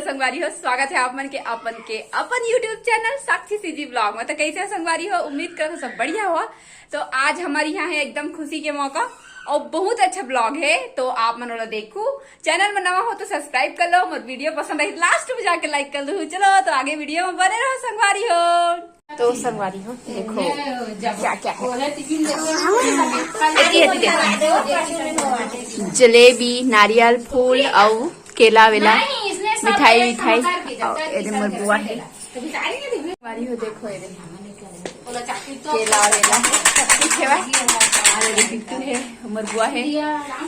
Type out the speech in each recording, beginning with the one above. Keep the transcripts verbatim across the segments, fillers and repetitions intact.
संगवारी हो, स्वागत है आप मन के अपन के अपन YouTube चैनल साक्षी सीजी ब्लॉग में। तो कैसे हो संगवारी हो, उम्मीद करत हो सब बढ़िया हो। तो आज हमारे यहाँ है एकदम खुशी के मौका और बहुत अच्छा ब्लॉग है, तो आप मन ओला देखू। चैनल में नवा हो तो सब्सक्राइब कर लो, और वीडियो पसंद आई लास्ट में जाके लाइक कर दो। चलो तो आगे वीडियो में बने रहो संगवारी हो। तो संगवारी हो, देखो क्या क्या है। एती, एती देखो। जलेबी, नारियल, फूल अउ केला वेला, मिठाई विठाई। अउ एदे मोर बुआ है। संगवारी हो, देखो एदे केला वेला, सब कुछ है भाई। अउ एदे बिट्टू है, मोर बुआ है,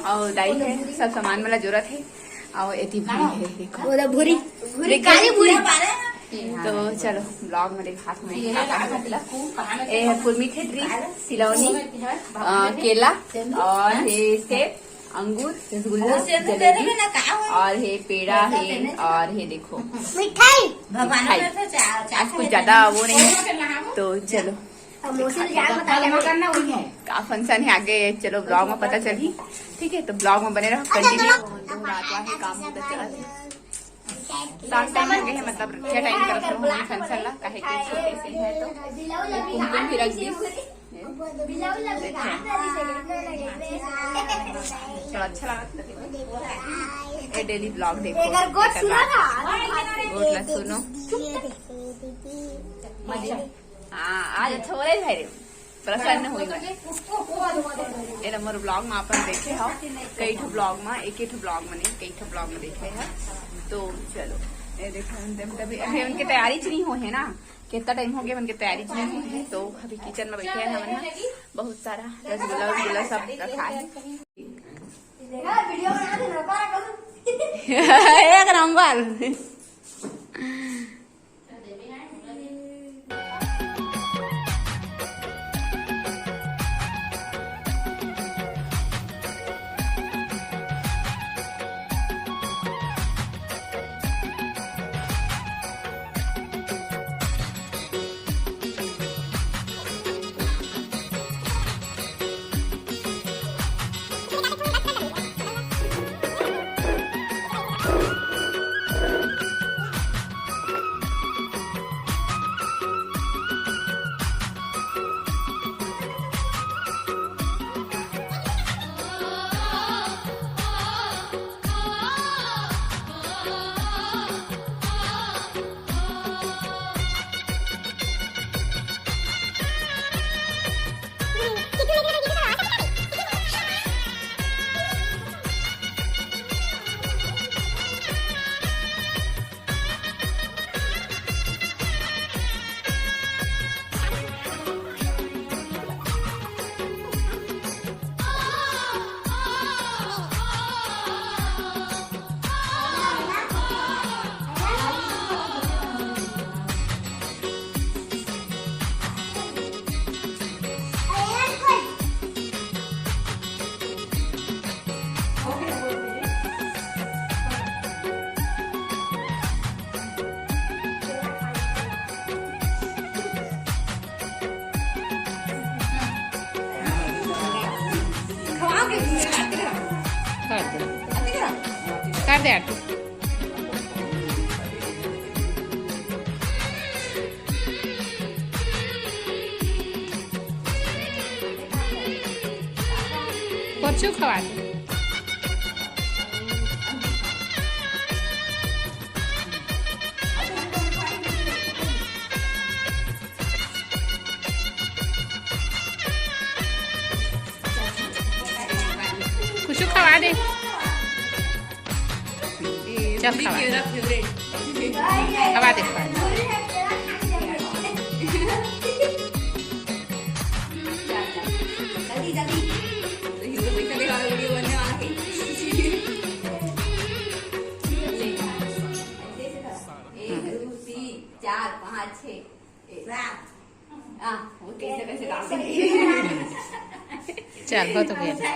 अउ दाई है, सब सामान वाला जरूरत है। अउ एती भूरी है, देखो। ओला भूरी, भूरी, काली भूरी। तो चलो ब्लॉग में देखात हँव का का है मतलब। ए है फुलमी ठेठरी, सिलौनी, अ, केला अउ हे सेब, अंगूर, रसगुल्ला, जलेबी अउ हे पेड़ा है अउ हे देखो मिठाई। मिठाई। आज कुछ ज्यादा वो नहीं है, तो चलो। का फंक्शन है आगे, चलो ब्लॉग में पता चलही। ठीक है, तो ब्लॉग में बने रहो, कंटिन्यू। रात वाले काम होता चला। शाम टाइम हो गए है, मतलब रखिया टाइम करत रहूं हम फंक्शन ला, काहे कि छोटे से है तो कुमकुम भी रख दी। थोड़ा अच्छा लगा। ये डेली ब्लॉग देखो। गोट ला सुनो। हाँ, आज अच्छा हो रहा है भाई रे। प्रसन्न होई मैं। ए नंबर ब्लॉग में अपन देखे हो, कई ठो ब्लॉग में, एक ही ठो ब्लॉग में नहीं, कई ठो ब्लॉग में देखे हैं। तो चलो, ये देखो, हम तभी अभी उनके तैयारी च नहीं हो है ना, कितना टाइम हो गया उनके तैयारी च नहीं हो है। तो अभी किचन में बैठे हैं हम ना, बहुत सारा रसगुल्ला वसगुल्ला सब रखा है। एक नंबर। कर दे, कर दे आरती। पोछू खवा दे। कुछ खवा दे। चल खवा दे। खवा दे, खवा दे। जल्दी, जल्दी। तो हीरो पैसा दिखाओ, वीडियो बनने वाला है। एक, दो, तीन, चार, पाँच, छः। आ, वो कैसे कैसे डाल देंगे। चल, बहुत हो गया।